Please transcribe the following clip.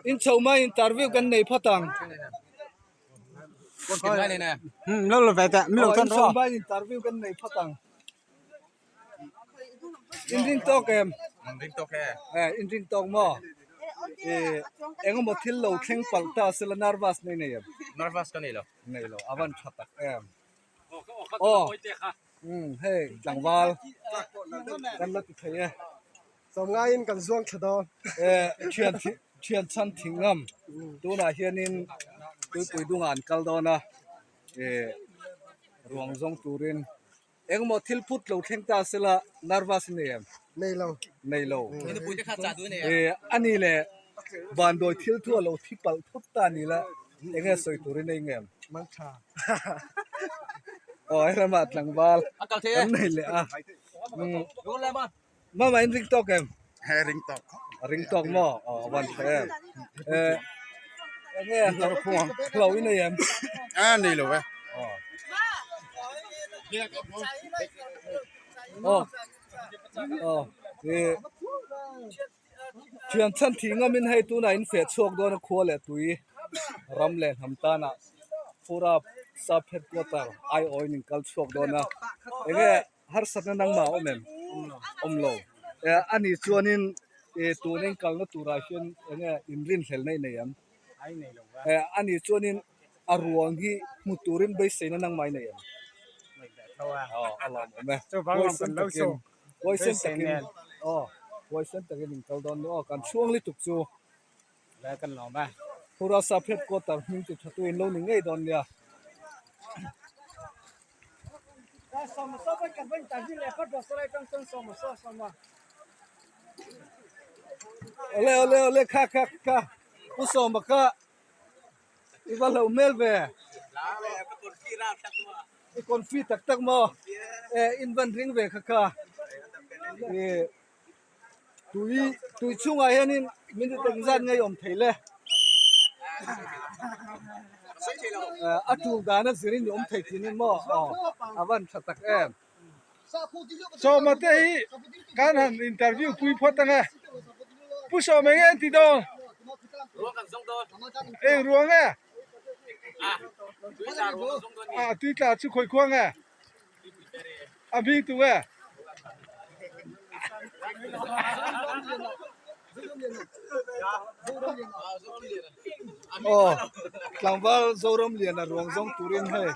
In chho mai interview kan nei phawt ang. Lo la ve teh mi lo tan rawh. In chho mai interview kan nei phawt ang. In ring tawk em? Ring tawk e. Eh, in ring tawk maw? Eh, engemaw thil lo thleng palh ta sela nervous nei nei em? Nervous ka nei lo. Nei lo, a van tha tak em. Aw, umm hei tlangval kan la ti thei e. Sawmngaiin kan zuang thla dawn. Eh, thian thian chhan thingam tunah hianin tuipui dungah an kal dawn a, eh ruang zawng turin Engmaw thil phut lo thleng ta sela nervous i nei em? Nei lo. Nei lo. Eh, a ni le vandawi thil thu a lo thi palh thut ta ni la, eng nge sawi tur i nei ngem? Mang tha. Aw, he lamah tlangval kan nei leh a. Mama in ring tawk em? He ring tawk. A ring tawk maw? Aw, a van tha em. Eh, eng nge hlo hlo i nei em? A nei lo e. Aw. Aw. Aw. Eh, thian chhan thih ngamin hei tunah in feh chhuak dawn a khua leh tui ram leh hnam tanah Phura sub headquarter aiawhin in kal chhuak dawn a. Eng nge Harsatna nangmah a awm em? Awm lo. A nih chuanin tun in kalna turah hian eng nge inrinhlelna i nei em? A nih chuanin a ruang hi hmu turin beiseina nangmah i nei em? Aw, a lawmawm e. Huaisen takin, huaisen takin, aw, huaisen takin in kal dawn nia. Aw, kan chhuang lutuk chu. Phurasa headquarter hming chu tha tu in lo ni ngei dawn nia. Awle awle awle kha kha kha pu sawma kha i va hlauh hmel ve i confi tak tak maw eh in van ring ve kha kha ih Tui tui chungah hianin minute engzat nge awm thei le? A tul dana zirin i awm thei thin in maw? Aw, a van tha tak em. Sawma te hi kan han interview pui phawt ang e. Pu Sawma enge an ti dawn? Eng ruang nge? A tui tla chu khawi khuang nge? A hming tu nge? Aw tlangval Zoram Liana ruang zawng turin hei.